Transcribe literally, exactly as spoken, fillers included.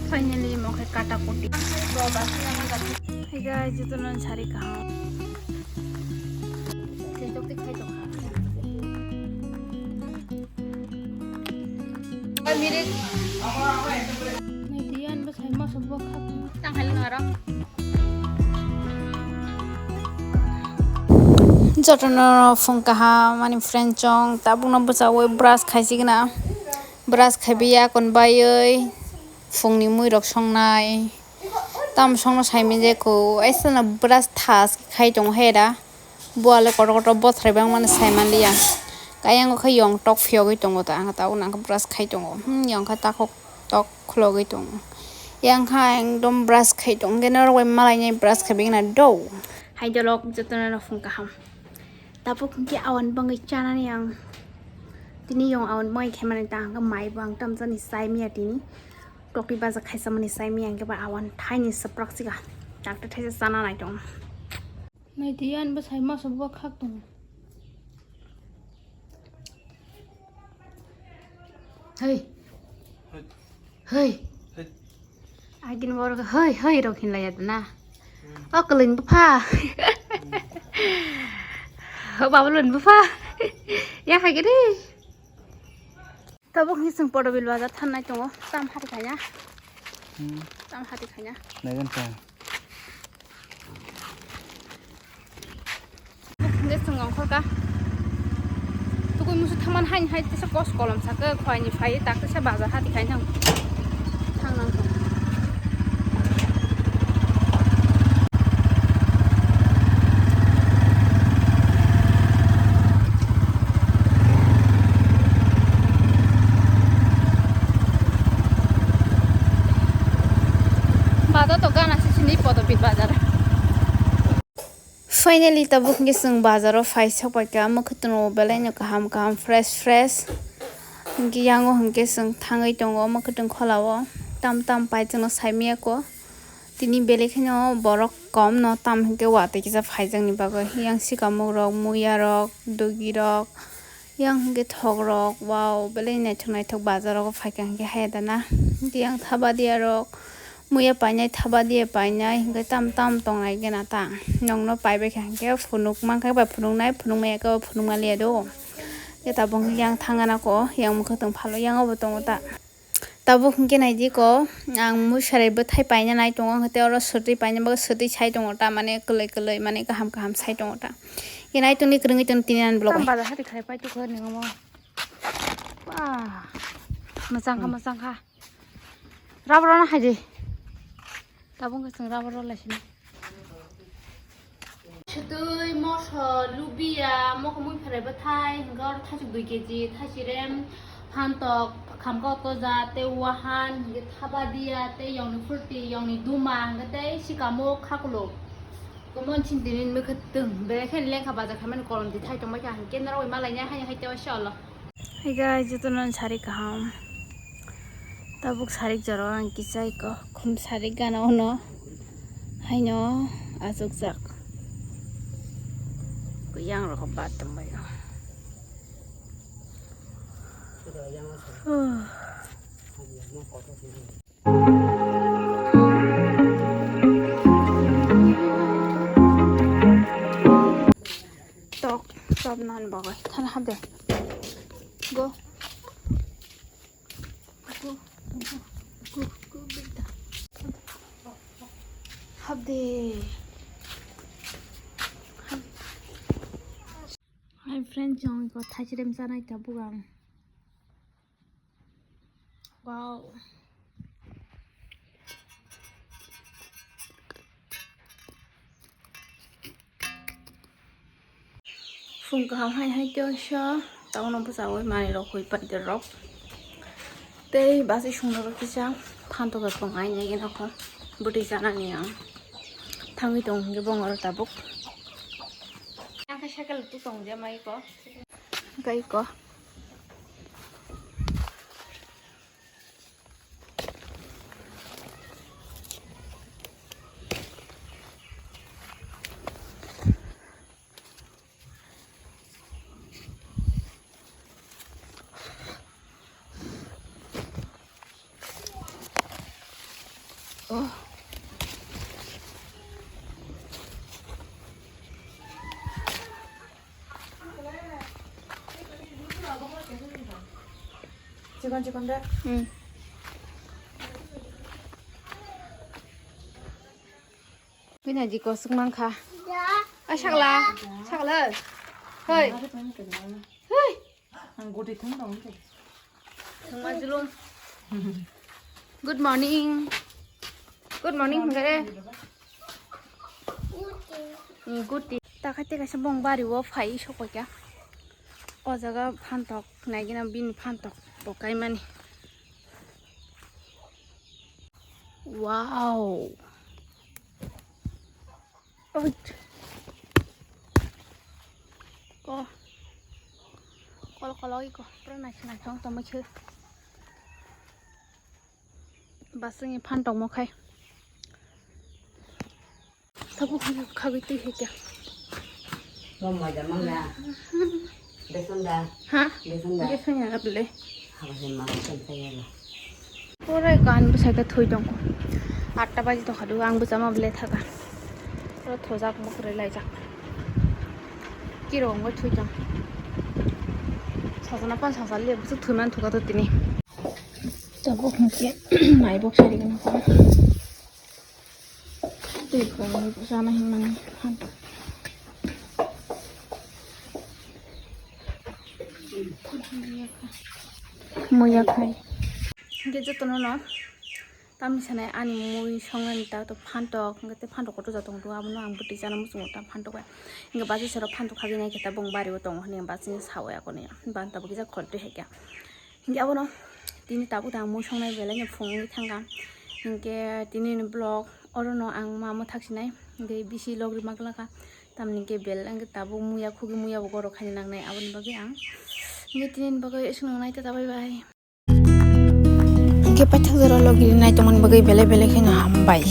Finally, mo khe kata kuti. Hey guys, jotono sari kaham. Nai diyan bwsai masa bwkha. Tang hai lung aro. Jotono phung kaham ani friend chong tabukno bwchawi brush khaisigna. Brush khaibi yakon baiwi phungni muirok songnai. Tam songno saimijeko aisana brush thas khai tongo hera. Buale kotor kotor bothrai bangmani saimanliya. Kayang khe yong tok phiyogwi tongo ta ang tabukno ang khe brush khai tongo. Hmm, yong khe takhuk tok khulogwi tongo. Yang kha ekdom brush khai tongo. Hwnkhe norok bai malainai brush khai bigna do. Hai dolok jotono no phung kaham. Tabuk hwnkhe awan bangwi chanani ang. Tini yong awan bangwi khaimani ta ang khe mai bo ang tamjani saimiya tini. Tokti baja khaisamani saimiya hwnkhe ba awan thaini swprak siga. Takta thaisa chana nai tongo. Nai di, ani bwsai masa bwkhak tongo. Hei. Hei. Hei. Hei. Agin borok hei, hei rok hinlai ya na. Hmm. O kwlwini bwpha. Hmm. O babaloni bwpha. Ya hai gede. Tabuk hini chwng Podobil bazar thangnai tongo, tam hati khaina. Hmm. Tam hati khaina. Naigan ta. Hingke chwng ongkhorka. Tukui musu thangman haini hai tesa kos kolom sakhe, khoini phai tak tesa bazar hati khaina thang. Thangnang tong. Bazar to gana sisini Podobil bazar. Finally, tabuk hingke chwng bazaro phai sokpaikha, mwkhwtwng belai no kaham kaham, fresh fresh. Hingke yango hingke chwng thangwi tongo mwkhwtwng kholao, tam tam pai chwngno saimiyako. Tini belai kheno borok kom no, tam hingke watwi kisa phaijakni bagwi. Yang sikamung rok, muya rok, dugi rok, yang hingke thok rok, wow, belai naithok naithok bazar rogo phaikha hingke haya dana. Yang thaba diya rok, muya painai, thaba diya painai, hingke tam tam tongnai gena ta. Nongno paibaikha hingke phunuk mankha bai phunuknai, phunukmaya khe phunukma liya do. Khe tabuk yang thangana ko, yang mwkhwtwng phalo, yang obo tongo ta. Tabuk hingke naidi ko, ang musarai bwthai paina nai tongo, hwnkhe oro swtwi paina bagwi swtwi sai tongo ta, mane kwlwi kwlwi, mane kaham kaham sai tongo ta. Khe nai tongni kwrwngwi tong tini ani vlog bai. Bazar hati khai pai tukho nini omo. Wah, mwchang kha, hmm, mwchang kha. Rubber no hai di. Tabuk wngkha chwng rubber rw lai sini. Swtwi, moso, lubiya, mokho mui pherai bwthai, hwnkhe oro thaichuk dui keji, thaisirem, phantok, khamka otkoja, tei wahan, hwnkhe thabadiya, tei yongni phurti, yongni duma, hwnkhe tei sikamo khakuluk. Komon sindini mwkhwtwng, belai kheno lengkha bazar khaimani kolom di thai tongbaikha, hwnkhe norok bai malaina haino hai tei waisa olo. Hey guys, jotono sari kaham. Tabuk sarik jora ang kisa iko khum sarik gana uno haino achukjak. Kuyang rok bat tongbaio. Huh. Tok, tok nan bagwi. Thana hap de. Go. Go, go, go, go, beta. Hap de. Hap. Hi friends, jong ko thaichirem chanai tabuk ang. Wow. Phung kaham hai hai tei waisa town o bwchawi manwi rok hoi pander rok tei bachwi songno rok kisa phantok rok tongnai nai gana kho bwtwi chanani ang thangwi tongo hwnkhe bongoro tabuk. Ang khe cycle tu tong je mai ko. Gai ko. Oh. Chikon chikon de. Hmm. Bini jiko swk mankha. Ai sakla, sakla. Hoi. Hoi. Ang gudi thang dong. Thangma julung. Good morning. Good morning hwnkhe. Good day. Takhai tei kaisa bong bari o phai sokoi kha. O jaga phantok naigina bini phantok bo kaimani. Wow. Oit. Ko. Kol kol oi ko. Pura nai sinai chong tongmo khe. Basingni phan tongmo khai. Tabuk khagwi twi hai khe. Bo moja mangya. Beson da. Ha? Beson da. Beson ya bele. Haba se ma ko sai ya. Pura gan bwsai khe thwi tong. Atta baji tong khadu ang bwsa ma bele thaga. Pura thojak mo kwrwi laijak. Kiro wngwi thwi tong. Sajana pan sajal le bwswk thwi man thuka to tini. Tabuk hwnkhe mai bok sari gana kha. Tei phai chana hinmani phan. Muya khai. Hingke jotono no tamni sanai ani mui songnani ta to phantok, hingke tei phantok kotor jatong do, abono ang bwtwi chana muchungo ta phantok bai. Hingke bachai sero phantok khagwi nai khe ta bong bari o tongo hwnwi bachai sao yakoni, bang tabuk kisa khortwi hai khe. Hingke abono tini tabuk tang mui songnai belai no phung wngwi thangkha. Hingke tini ni vlog oro no ang ma mwthak sinai, hingke bisi log rima glakha. Tamni hingke belai hingke tabuk muya khugi muya bo gorok khaina nangnai, aboni bagwi ang hingke tini ni bagwi eswk nangnai, tata bye bye. Hingke paithak jora log rinai tongmani bagwi belai belai kheno hambai.